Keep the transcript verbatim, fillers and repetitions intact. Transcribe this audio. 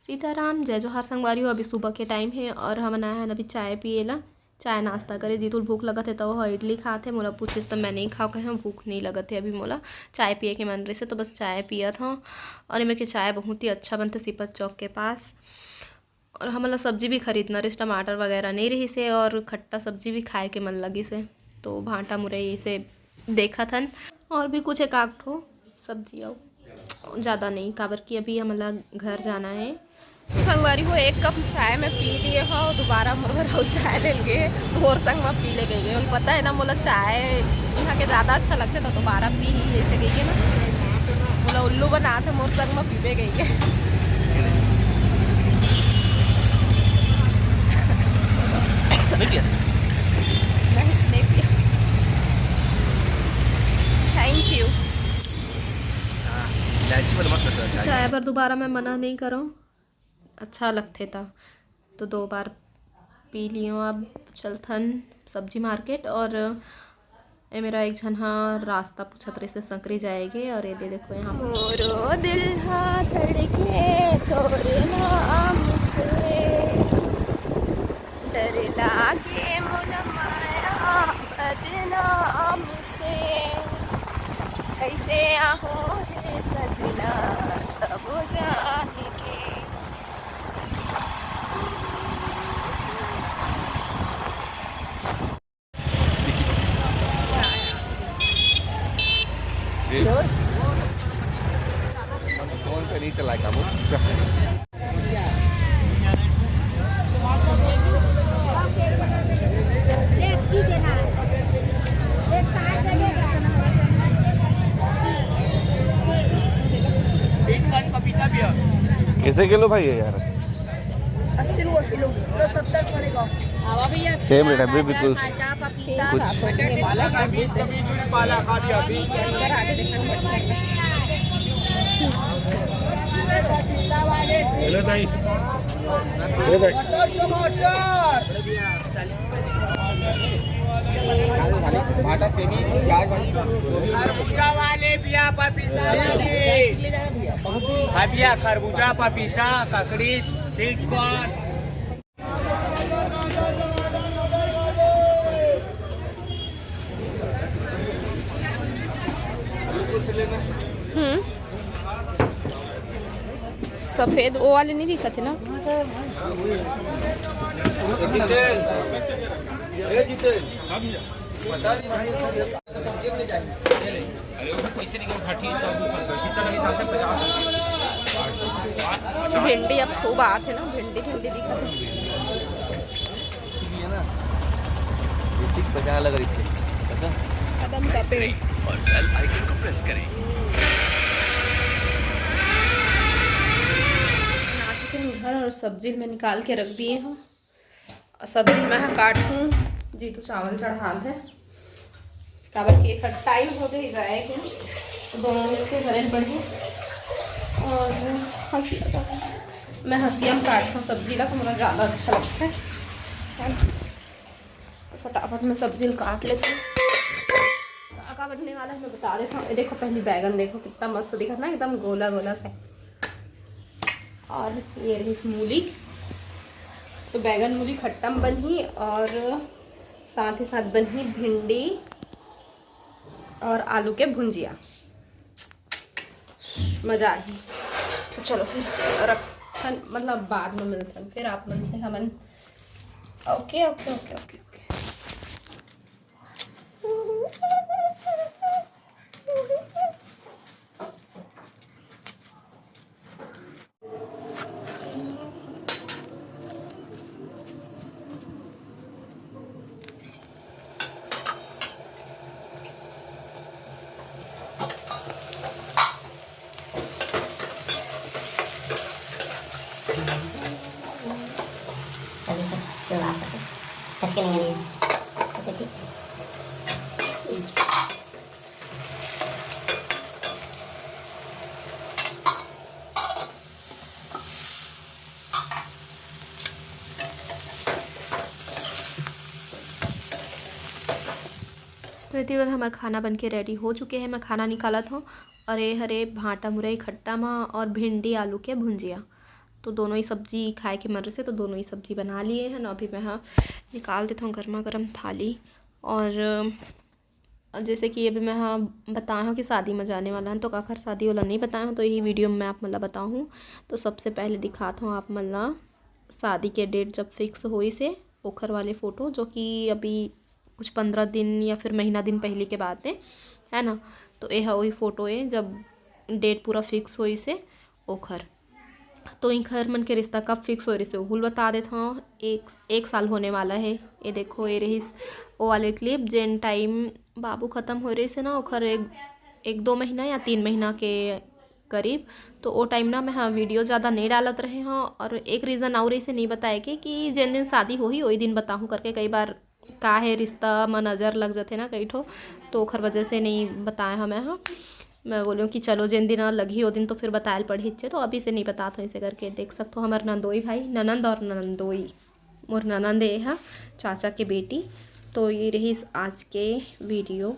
सीताराम, जय जोहार संगवारी हो। अभी सुबह के टाइम हे और हमन आए हन अभी चाय पिए ला, चाय नाश्ता करे। जीतू ल भूख लगत हे त ओह इडली खात हे, मोला पूछिस त मैं नइ खाव कहे हंव, भूख नइ लगत हे अभी मोला, चाय पिए के मन रहिस हे त बस चाय पियत हंव। और एमेर के चाय बहुत ही अच्छा बनथे सीपत चौक के पास। और हमन ला सब्जी भी खरीदना रहिस, टमाटर वगैरह नइ रहिस हे और खट्टा सब्जी भी खाए के मन लगिस हे, तो भांटा मुरई इसे देखत हन। और भी कुछ एक आध ठो सब्जी अउ, ज़्यादा नहीं, काबर कि अभी हमन ला घर जाना है। संगवारी हो, एक कप चाय मैं पी लिए हव, दोबारा मोर बर अउ चाय ले गे, मोर संग म पी ले गई। पता है ना, मोला चाय यहाँ के ज़्यादा अच्छा लगथे, तो दोबारा पी ही ऐसे गई है ना, मोला उल्लू बनात हे, मोर संग म पीबे गई है। नहीं पिया? नहीं, नहीं पिया। Thank you। हाँ, इलायची वाला मत करते हो, चाय। चाय बर दोबारा मैं मना नहीं करूँ, अच्छा लगथे त, तो दो बार पी लियो। अब चलथन सब्जी मार्केट। और ए मेरा एक झन ह रास्ता पूछत रहिस हे, संकरी जाएगे। और ये दे देखो यहाँ पर। मोरो दिल हा धड़के तोरे नाम से, डर लागे मोला माया बदनाम से, कैसे आहो रे सजना सब जान के। फोन पे नहीं चलाएगा वो। कैसे किलो भाई है यार? अस्सी रुपये किलो, तो सत्तर पड़ेगा। सेम रेट है, बिल्कुल। कुछ पालक है, बीस के बीच में पालक, अभी, अभी। हेलो भाई। हेलो भाई। मटर, टमाटर। भाटा सेमी, प्याज भाजी, गोभी। खरबूजा वाले बिया पपीता लेके। हाँ बिया, खरबूजा, पपीता, ककड़ी, स्वीट कॉर्न। हम्म। सफेद वो वाले नहीं दिखत हे ना? जितेन, ए जितेन, भिंडी अब खूब आत हे ना, भिंडी भिंडी दिखत हे। ये ना, बेसिक बजा लग रही थी, पता? कदम का पेड़। और बेल आइकन को प्रेस करें। नाच के हम घर और सब्जी में निकाल के रख दिए हंव। और सब्जी मैं ह काटहूँ, जीतू चावल चढ़ात हे, काबर कि एकर टाइम हो गई जाए के, तो दोनों मिलके करे ल पड़ही। और हंसिया का, मैं हंसिया में काटहूँ सब्जी ला, तो मोला ज़्यादा अच्छा लगता है। फटाफट मैं सब्जी ल काट लेती हूँ। का का बनने वाला है मैं बता देती हूँ। ये देखो, पहली बैगन देखो, कितना मस्त दिखत ना, एकदम गोला गोला से। और ये रही मूली, तो बैगन मूली खट्टा म बनही और साथ ही साथ बनही भिंडी और आलू के भुंजिया। मजा आही। तो चलो फिर रखथन, मतलब बाद में मिलथन फिर आप मन से हमन। ओके, ओके, ओके, ओके, ओके। अभी तो शुरुआत है, खचके नहीं है। अच्छा, ठीक। तो एती बर हमर खाना बन के रेडी हो चुके हे। मैं खाना निकालत हूँ और ये हरे भांटा मुरई खट्टा मा और भिंडी आलू के भुंजिया। तो दोनों ही सब्जी खाए के मन रहिसे, तो दोनों ही सब्जी बना लिए हन। अभी मैं ह निकाल देथव गर्मा गर्म थाली। और जैसे कि अभी मैं ह बताए हव कि शादी में जाने वाला हन, तो काखर शादी ओला नहीं बताए हव, तो यही वीडियो में मैं आप मन ला बताहूँ। तो सबसे पहले दिखात हव आप मन ला शादी के डेट जब फिक्स होइस हे, ओखर वाले फोटो, जो कि अभी कुछ पंद्रह दिन या फिर महीना दिन पहले के बात है, है ना। तो ये ह वही फोटो है जब डेट पूरा फिक्स होइस हे ओखर। तो इंखर मन के रिश्ता कब फिक्स हो रहिस हे, ओहू ल बता देत हव। एक, एक साल होने वाला है। ये देखो, ये रहिस ओ वाले क्लिप, जेन टाइम बाबू खत्म हो रहिस हे ना, ओखर एक, एक दो महीना या तीन महीना के करीब। तो ओ टाइम ना मैं ह वीडियो ज़्यादा नहीं डालत रहे हव, और एक रीज़न और इसे नहीं बताए के कि जेन दिन शादी होही, वही दिन बताहूँ करके। कई बार का है, रिश्ता म नज़र लग जाथे ना कई ठो, तो ओखर वजह से नहीं बताए हव मैं ह। मैं बोलूँ कि चलो, जेन दिन लगही, ओ दिन तो फिर बतायल पड़ही, अच्छे, तो अभी से नहीं बतात हव इसे करके। देख सकत हव, हमर नंदोई भाई, ननंद और नंदोई, मोर ननंद ए ह, चाचा के बेटी। तो ये रहिस आज के वीडियो।